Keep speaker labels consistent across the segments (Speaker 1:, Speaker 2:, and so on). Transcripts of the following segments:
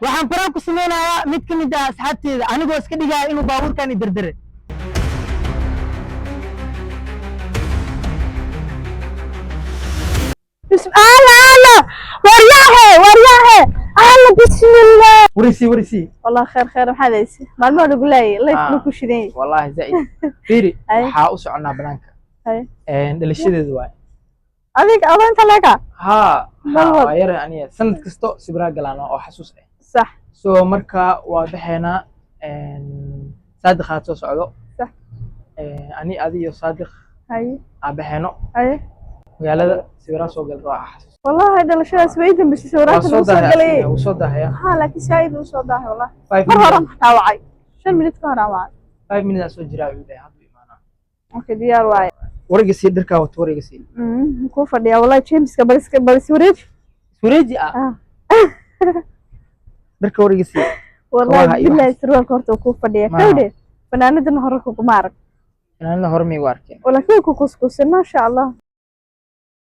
Speaker 1: Waxaan prank ku sameynayaa mid ka mid ah asxaabteeda, anigoo iska dhigaya inuu baabuurkan i dardare.
Speaker 2: بسم الله الله، waryahe waryahe alla، bismillah.
Speaker 1: Warisi, warisi.
Speaker 2: والله خير خير، maxaad hayse maalmaha lagu laayay life buu ku shidan yahay.
Speaker 1: Wallahi zaid fiiri.
Speaker 2: Ay.
Speaker 1: Waxaa u soconaa banaanka.
Speaker 2: Hay.
Speaker 1: Dhalashadeedu waay.
Speaker 2: Adiga adoo inta leega?
Speaker 1: Haa.
Speaker 2: Bal
Speaker 1: haa
Speaker 2: wad.
Speaker 1: Waa yara aniga, sanad kasto sibiraa galaan oo xasuus ah. So marka waa baxeynaa, Saadiq aad soo socdo. Ani, adi iyo Saadiq aa baxeeno magaalada, sibiraa soo gal waa xasuus.
Speaker 2: والله dhalashadaas way dambeysay
Speaker 1: Waa
Speaker 2: sawiraanta
Speaker 1: soo
Speaker 2: lagu soo
Speaker 1: daahaya
Speaker 2: galay.
Speaker 1: Asiga, wuu soo daahaya.
Speaker 2: Ha, laakiin saaid uu soo daahay والله.
Speaker 1: 5
Speaker 2: Mar horan
Speaker 1: minutes.
Speaker 2: xataa wacay, 5 minute ka hor aan wacay.
Speaker 1: 5 minutes aa soo jiraa ayuu dhahay, haddu imaanaa.
Speaker 2: Okay, diyaar waaye.
Speaker 1: Wariga sii, dharkaa wato wariga sii.
Speaker 2: Kuu fadhiyaa wallahi, Jameska bal iska bal is wareeji.
Speaker 1: Iswareeji ah.
Speaker 2: Ah.
Speaker 1: Dharka wariga sii.
Speaker 2: Wallahi.
Speaker 1: Kabaha iyo
Speaker 2: Billahi
Speaker 1: waxaas.
Speaker 2: Sarwaalka horta uu kuu fadhiyaa.
Speaker 1: Maaha.
Speaker 2: Kawdhe, fanaanadan hore kuguma arag.
Speaker 1: Fanaanada hore miyay u arkeen?
Speaker 2: Walaakin way ku kuskusin, maasha Allah.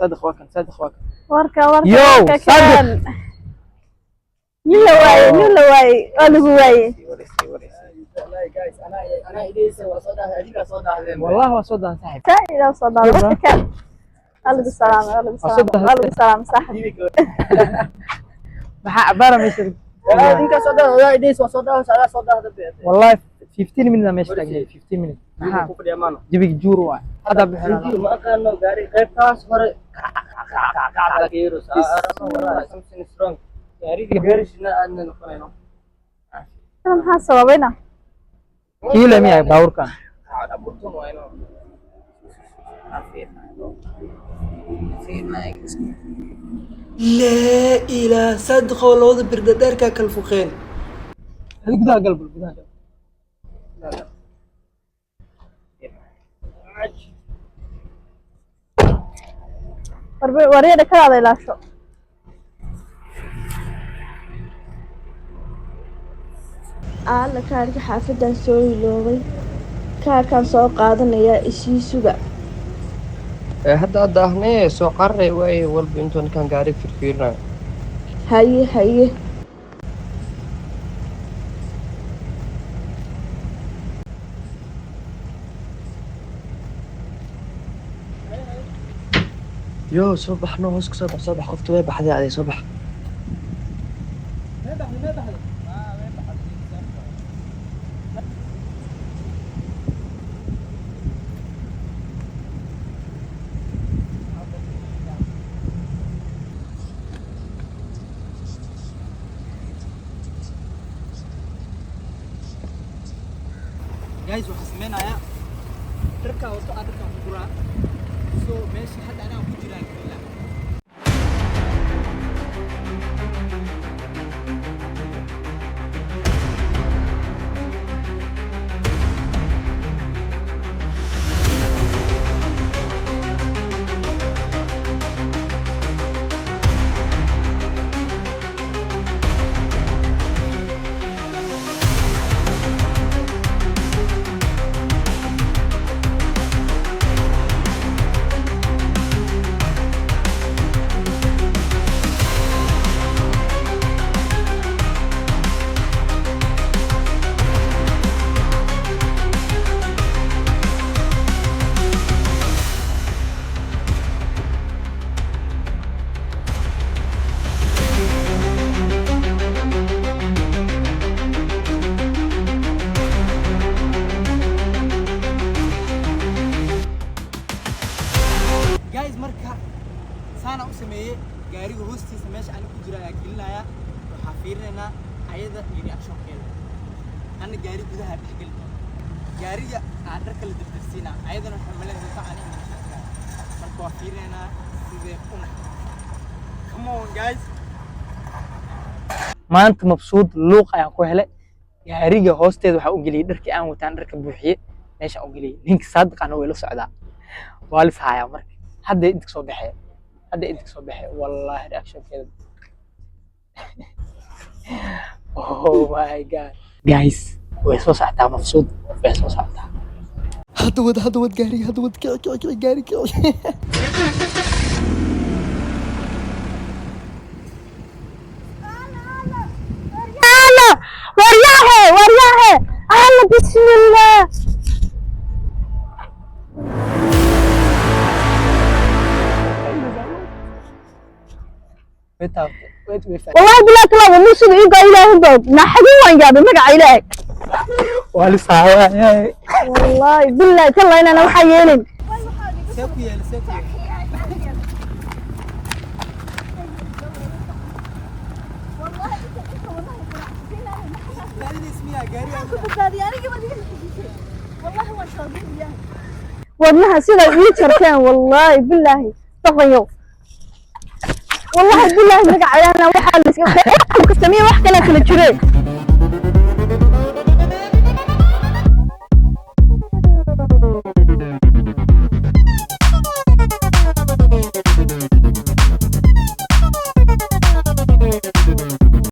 Speaker 1: Saadiq waa kan, Saadiq waa kan.
Speaker 2: Warka warka.
Speaker 1: Yo,
Speaker 2: warka.
Speaker 1: Saadiq.
Speaker 2: Kan nin la waayey, nin la waayey, waa lagu waayey.
Speaker 1: Wallahi waa soo daahan saaxiib.
Speaker 2: Saaid aa soo daada warka kan, waa lagu salaamay, waa lagu
Speaker 1: Waa soo
Speaker 2: salaamay, waa lagu salaamay saaxib.
Speaker 1: Maxaa cabaara meesha? Wallahi 15 minutes aa meesha taagnay, 15 minutes. Maxaa jabiga juur waay, hadda bixinaa.
Speaker 3: Ma aqaano gaari qaybtaas hore. Gaarishina aadna noqonayno.
Speaker 2: Kana maxaa sababayna?
Speaker 1: Kiile miya baabuurkan?
Speaker 3: Aburtun waa inuu.
Speaker 4: Laa ilaa Saadiqoo, labada birdhadheerkaa kala fuqeen.
Speaker 1: Hadi gudaha gal, bal gudaha gal.
Speaker 2: Waryada kalaada ilaasho.
Speaker 5: Aalla, kaarka xaafadan soo iloobay, kaarkaan soo qaadanayaa, isii suga.
Speaker 3: Hadda hadda ahnee soo cararay waaye walba intuu ninkan gaari firfiirinayo.
Speaker 5: Haye haye.
Speaker 3: Yo, soo baxno, hoos ka soo bax, soo bax, qofta way baxday aday, soo bax.
Speaker 1: Guys, waxaan sameynayaa dharkaa wato aan dharkaan ku guraa, so meesha hadda anaa ku jiraa gelina. Guys, marka saana u sameeyey, gaariga hoostiisa meesha ani ku jira ayaa gelinaya. Waxaa fiirinaynaa ayada iyo reactionkeeda. Ana gaari gudaha dhex geli doona, gaariga aan dharka la dardarsiinaa, ayadana waxay malayn doontaa ani inaan dharka. Marka waa fiirinaynaa sidee u naxdo. Come on guys, maanta mabsuud luuq ayaan ku helay. Gaariga hoosteeda waxaa u geliyey dharkii aan wataan, dharka buuxiye meesha u geliyey. Ninka Saadiqana way la socdaa, waa lis hayaa. Marka hadda inta kasoo baxee, hadda inta kasoo baxee, wallahi reactionkeeda, oh my God. Guys, way soo socotaa mabsuud, way soo socotaa.
Speaker 4: Hadda wad, hadda wad gaariga, hadda wad, kici kici kici gaari, kici.
Speaker 2: Bismillah.
Speaker 1: Way taabtay, way faa.
Speaker 2: Wallahi billahi kala wadnuhu sida ii go'ay, Ilaahay baa og. Naxadin waan yaabay, magaca Ilaahay.
Speaker 1: Waa la saawaya.
Speaker 2: Wallahi billahi talla inaan waxaa yeelin.
Speaker 1: See ku yeelay, see ku yeelay? Badbaadinaysa miyaa gaariga?
Speaker 2: Wadnaha sida ii jarteen, wallahi billahi, doqonyow. Wallahi billahi, magaca Ilaahna waxaa la iska sameeyey wax kale kala jireen.